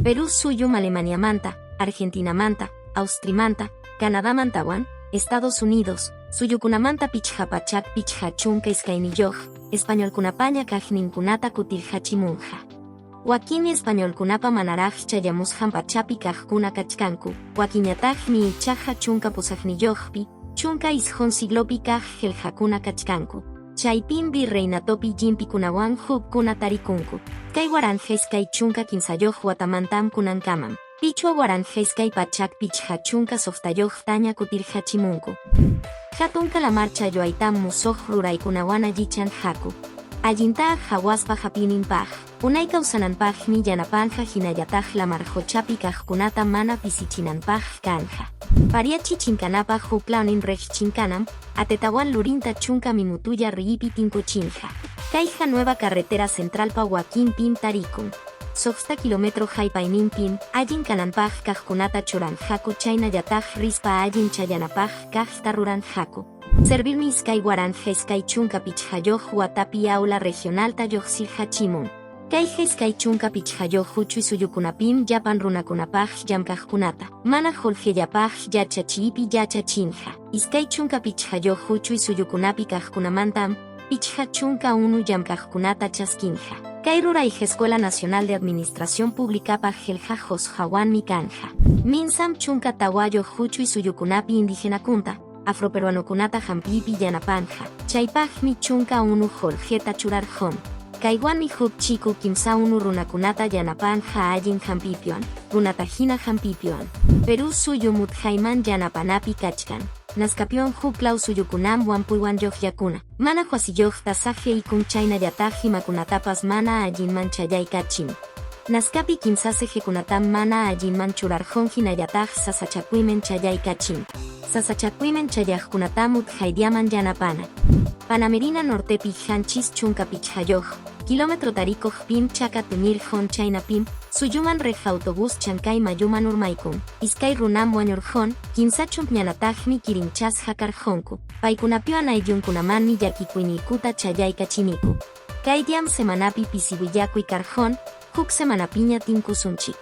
Perú suyum Alemaniamanta, Argentinamanta, Austrimanta, Canadamantawan, Estados Unidos, suyukunamanta 552 españolkunapaña kaqninkunata kutirqachimunqa. Wakinmi españolkunapa manaraq chayamusqan pachapi kaqkuna kachkanku, wakinñataqmi ichaqa 18-pi, 19 siglopi kaq qillqakuna kachkanku. Chaypim virreinatopi llimpikunawan hukkuna tarikunku. Kay 2023 watamantam kunankamam, 5256taña kutirqachimunku. Hatun calamar challwaytam musuq ruraykunawan allichanqaku. Allinta hawaspa hapiyninpaq, unay kawsananpaqmi yanapanqa hinallataq lamar quchapi kaqkunata mana pisichinanpaq kanqa. Pariachi chinkanapaq huklawnin riq chinkanam, atetawan lurinta 10 minutulla riipi tinkuchinqa. Kayqa Nueva Carretera Centralpa wakinpim tarikun. 6 kilómetro haypayninpim, allin kananpaq kaqkunata churanqaku chaynallataq rispa allin chayanapaq kaqta ruranqaku. Servilmi 2025 watapi aula regionalta lluqsirqachimun. Kayqa 25 huchuy suyukunapim llapan runakunapaq llamkaqkunata, mana qullqillapaq yachachiypi yachachinqa. 25 huchuy suyukunapi kaqkunamantam, 51 llamkaqkunata chaskinqa. Kay ruray Escuela Nacional de Administración Públicapaq qillqaqhusqawanmi kanja. Minsam 14 huchuy suyukunapi indigenakunta, afroperuanokunata hampiypi yanapanja. Chaypaqmi 11 qullqita churarqun. Kaywanmi huk chiku 31 runakunata yanapanja allin hampiypiwan, runatahina hampiypiwan. Perú suyu mutqayman yanapanapi kachkan. Nazcapiwan huklaw suyukunam wampuywan lluqllakuna. Mana wasiyuqta saqeykun chaynallataq imakunatapas mana allinman chayaykachin. Nazcapi kimsa cejekunatam mana allinman churarqun hinallataq sasachakuyman chayaykachin. Sasachakuyman chayaqkunatam utqayllaman yanapana. Panamerina Nortepi 75 kilómetro tarikuq pim chaka tuñirqun chaynapim suyuman riq autobús Chancay mayuman urmaykun. Iskay runam wañurqun, 30ñanataqmi kirinchasqa karqunku. Paykunapiwan ayllunkunamanmi llakikuyniykuta chayaykachiniku. Kay diam semanapi pisi willakuy karqun, huk semanapiña tinkusunchik.